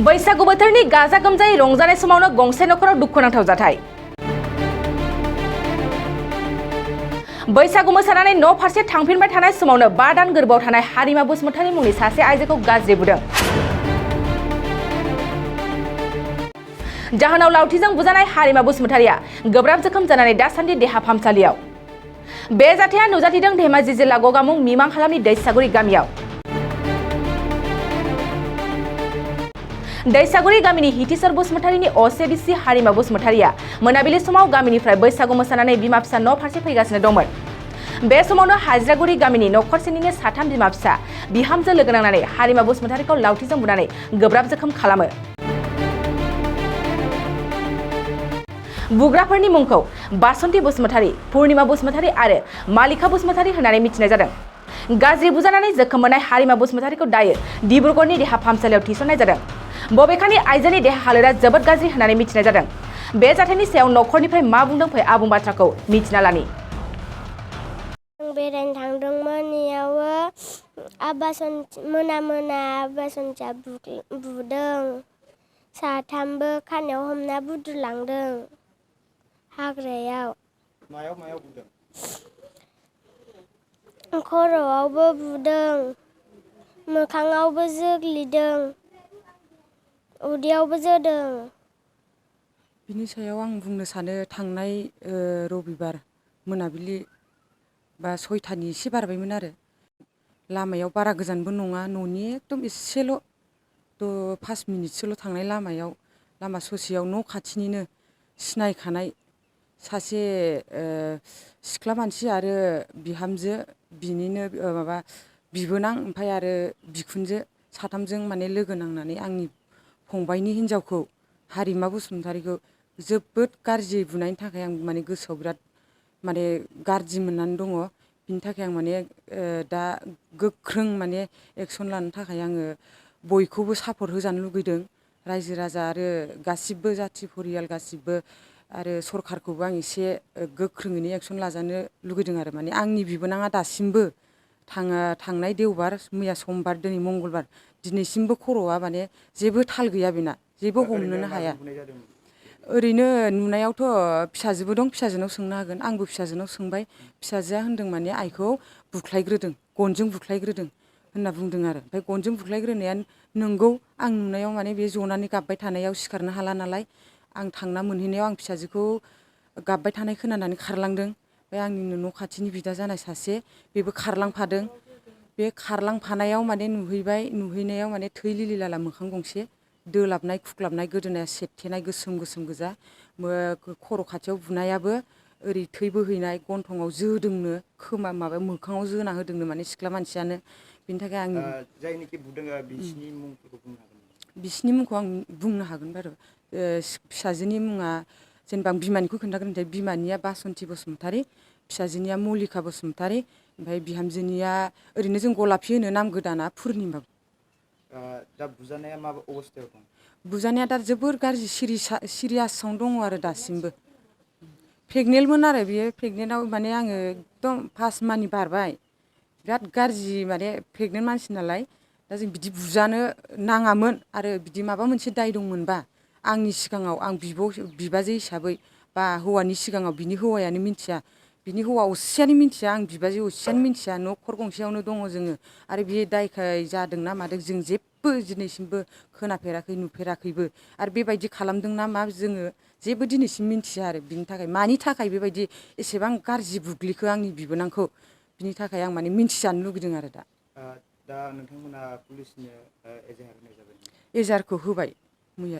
बैसागु बोथोरनि गाजा गोमजायै रंजानाय समावनो गंसे नखराव दुखुनांथाव जाथाय। बैसागु मोसानानै न' फारसे थांफिनबाय थानाय समावनो 5 दान गोरबोआव थानाय हारिमा बसुमतारी मुंनि सासे आइजोखौ गाज्रि बुदों। जाहोनाव लावथिजों बुजानाय हारिमा बसुमतारीया गोब्राब जोखोम जानानै दासान्दि देहा फाहामसालियाव। बे जाथाया नुजाथिदों धेमाजि जिल्ला गगामुं मिमां हालामनि दैसागुरि गामियाव। दैसागुरि गामिनि हितिसर बसुमतारीनि असे बिसि हारिमा बसुमतारीया मोनाबिलि समाव गामिनिफ्राय बैसागु मोसानानै बिमा फिसा न' फारसे फैगासिनो दंमोन। बे समावनो हाजिरागुरि गामिनि नखरसेनिनो 3 बिमा फिसा बिहामजो लोगो नांनानै हारिमा बसुमतारीखौ लावथिजों बुनानै गोब्राब जोखोम खालामो। बुग्राफोरनि मुंखौ बासन्ती बसुमतारी, पुर्णिमा बसुमतारी आरो मालिका बसुमतारी होननानै मिथिनाय जादों। गाज्रि बुजानानै जोखोम मोननाय हारिमा बसुमतारीखौ दायो डिब्रुगड़नि देहा फाहामसालियाव थिसननाय जादों। बबेखानि आइजोनि देहा हालोदा जोबोद गाज्रि होननानै मिथिनाय जादों। बे जाथायनि सायाव नखरनिफ्राय मा बुंदों फै आबुं बाथ्राखौ मिथिना लानि। बेरायनो थांदोंमोन इयावबो मोना आबासन्थिया बुदों। 3बो खानायाव हमना बुद्रुलांदों हाग्रायाव। मायाव बुदों? खर'आवबो बुदों, मोखाङावबो जोग्लिदों, उदैयावबो जोदों। बिनि सायाव आं बुंनो सानो थांनाय रबिबार मोनाबिलि बा 6टानि एसे बारबायमोन आरो लामायाव बारा गोजानबो नङा, न'नि एकदम एसेल' 5 मिनिटसोल' थांनाय लामायाव लामा ससेयाव न' खाथिनिनो सिनायखानाय सासे सिख्ला मानसि आरो बिहामजो बिनिनो बिबोनां ओमफ्राय आरो बिखुनजो 3जों माने लोगो नांनानै आंनि फंबायनि हिनजावखौ हारिमा बसुमतारीखौ जोबोद गाज्रि बुनायनि थाखाय आं माने गोसोआव बिराद माने गाज्रि मोननानै दङ। बिनि थाखाय आं माने दा गोख्रों माने एक्सन लानो थाखाय आङो बयखौबो सापर्ट होजानो लुगैदों। रायजो राजा आरो गासिबो जाथि फरियाल गासिबो आरो सरखारखौबो आं एसे गोख्रोङैनो एक्सन लाजानो लुगैदों आरो माने आंनि बिबोनाङा दासिमबो थांनाय देवबार, मैया समबार, दिनै मंगलबार दिनैसिमबो खर'आ माने जेबो थाल गैया बेना, जेबो हमनोनो हाया। ओरैनो नुनायावथ' फिसाजोबो दं, फिसाजोनाव सोंनो हागोन। आंबो फिसाजोनाव सोंबाय, फिसाजोआ होनदों माने आइखौ बुख्लायग्रोदों, गनजों बुख्लायग्रोदों होनना बुंदों आरो। ओमफ्राय गनजों बुख्लायग्रोनाया नंगौ, आं नुनायाव माने बे जनानै गाबबाय थानायाव सिखारनो हाला नालाय आं थांना मोनहैनायाव आं फिसाजोखौ गाबबाय थानाय खोनानानै खारलांदों। ओमफ्राय आंनिनो न' खाथिनि बिदा जानाय सासे बेबो खारलांफादों। बे खारलांफानायाव माने नुहैनायाव माने थै लिलि लाला मोखां गंसे दोलाबनाय खुख्लाबनाय, गोदोनाया सेरथेनाय गोसोम गोजा, खर' खाथियाव बुनायाबो ओरै थै बोहैनाय, गन्थङाव जोदोंनो, मोखाङाव जोना होदोंनो माने सिख्ला मानसियानो। बिनि थाखाय आं जायनिखि बुदों बिसिनि मुंफोरखौ बुंनो हागोन? बिसिनि मुंखौ आं बुंनो हागोन बारु। फिसाजोनि मुङा जेनेबा आं बिमानिखौ खोन्थाग्रोनोसै। बिमानिया बासन्ती बसुमतारी, फिसाजोनिया मलिका बसुमतारी, ओमफ्राय बिहामजोनिया ओरैनो जों गलापि होनो, नाम गोदाना पुर्निमा। दा बुजानाया मा अबस्थायाव दं? बुजानाया दा जोबोर गाज्रि सिरियासावनो दङ आरो दासिमबो। प्रेगनेन्टमोन आरो बियो। प्रेगनेन्टआव माने आङो एकदम 5 मानि बारबाय, बिराद गाज्रि माने प्रेगनेन्ट मानसि नालाय दा जों बिदि बुजानो नाङामोन। आरो बिदि माबा मोनसे दाय दंमोनबा आंनि सिगाङाव आं बिबाजै हिसाबै बा हौवानि सिगाङाव, बिनि हौवायानो मिथिया, बिनि हौवा असेयानो मिथिया, आं बिबाजै असेयानो मिथिया, न'खर गंसेयावनो दङ जोङो। आरो बे दायखाय जादोंना मादों जों जेबो दिनैसिमबो खोनाफेराखै नुफेराखैबो। आरो बेबायदि खालामदों ना मा जोङो जेबो दिनैसिम मिथिया आरो बिनि थाखाय मानि थाखाय बेबायदि एसेबां गाज्रि बुग्लिखो आंनि बिबोनांखौ, बिनि थाखाय आं माने मिथिजानो लुगैदों आरो दा। दा नोंथांमोना पुलिसनो एजाहार होनाय जाबाय? एजाहारखौ होबाय, मैया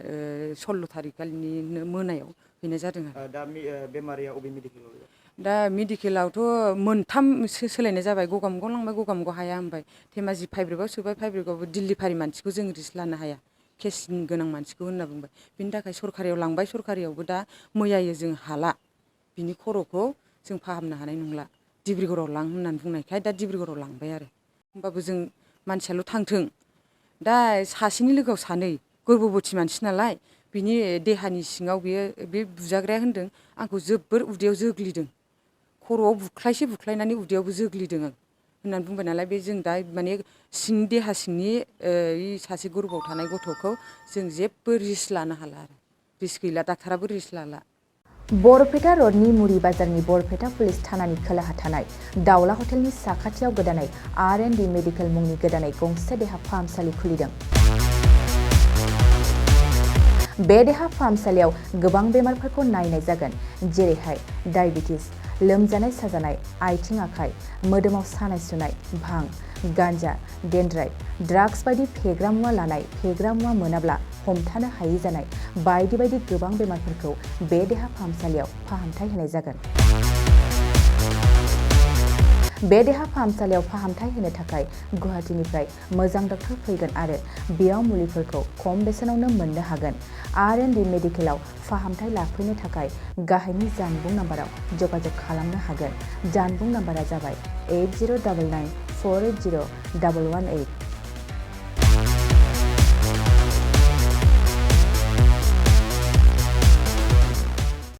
16 थारिख खालिनि मोनायाव हैनाय जादों आरो। दा बेमारिया अबे मेडिकेलाव? दा मेडिकेलावथ' 3 सोलायनाय जाबाय, गगामुगाव लांबाय, गगामुगाव हाया होनबाय, धेमाजि प्राइभेटआव सोबाय, प्राइभेटआवबो दिल्लीफारि मानसिखौ जों रिक्स लानो हाया, केस गोनां मानसिखौ होनना बुंबाय। बिनि थाखाय सरकारियाव लांबाय, सरकारियावबो दा मैयायो जों हाला, बिनि खर'खौ जों फाहामनो हानाय नंला, डिब्रुगड़आव लां होननानै बुंनायखाय दा डिब्रुगड़आव लांबाय आरो। होमबाबो जों मानसियाल' थांथों, दा सासेनि लोगोआव सानै गर्भबती मानसि नालाय बिनि देहानि सिङाव बे बुजाग्राया होनदों आंखौ जोबोर उदैयाव जोग्लिदों, खर'आव बुख्लायसे बुख्लायनानै उदैयावबो जोग्लिदों आं। होननानै बुंबाय नालाय बे जों दा माने सिंनि देहा सिंनि सासे गोरबोआव थानाय गथ'खौ जों जेबो रिस्क लानो हाला आरो रिस्क गैला डाक्टाराबो रिस्क लाला। बरपेटा रडनि मुरि बाजारनि बरपेटा पुलिस थानानि खोलाहा थानाय दावला हटेलनि साखाथियाव गोदानै R&D मेडिकेल मुंनि गोदानै गंसे देहा फाहामसालि खुलिदों। बे देहा फाहामसालियाव गोबां बेमारफोरखौ नायनाय जागोन, जेरैहाय डायबिटिस, लोमजानाय साजानाय, आथिं आखाइ, मोदोमाव सानाय सुनाय, भां, गान्जा, डेन्ड्राइट, ड्राग्स बायदि फेग्रा मुवा लानाय, फेग्रा मुवा मोनाब्ला हमथानो हायि जानाय बायदि बायदि गोबां बेमारफोरखौ बे देहा फाहामसालियाव फाहामथाय होनाय जागोन। बे देहा फाहामसालियाव फाहामथाय होनो थाखाय गुवाहाटीनिफ्राय मोजां डक्टर फैगोन आरो बेयाव मुलिफोरखौ खम बेसेनावनो मोननो हागोन। R&D मेडिकेलाव फाहामथाय लाफैनो थाखाय गाहायनि जानबुं नाम्बाराव जगाजग खालामनो हागोन। जानबुं नाम्बारा जाबाय 8099480118।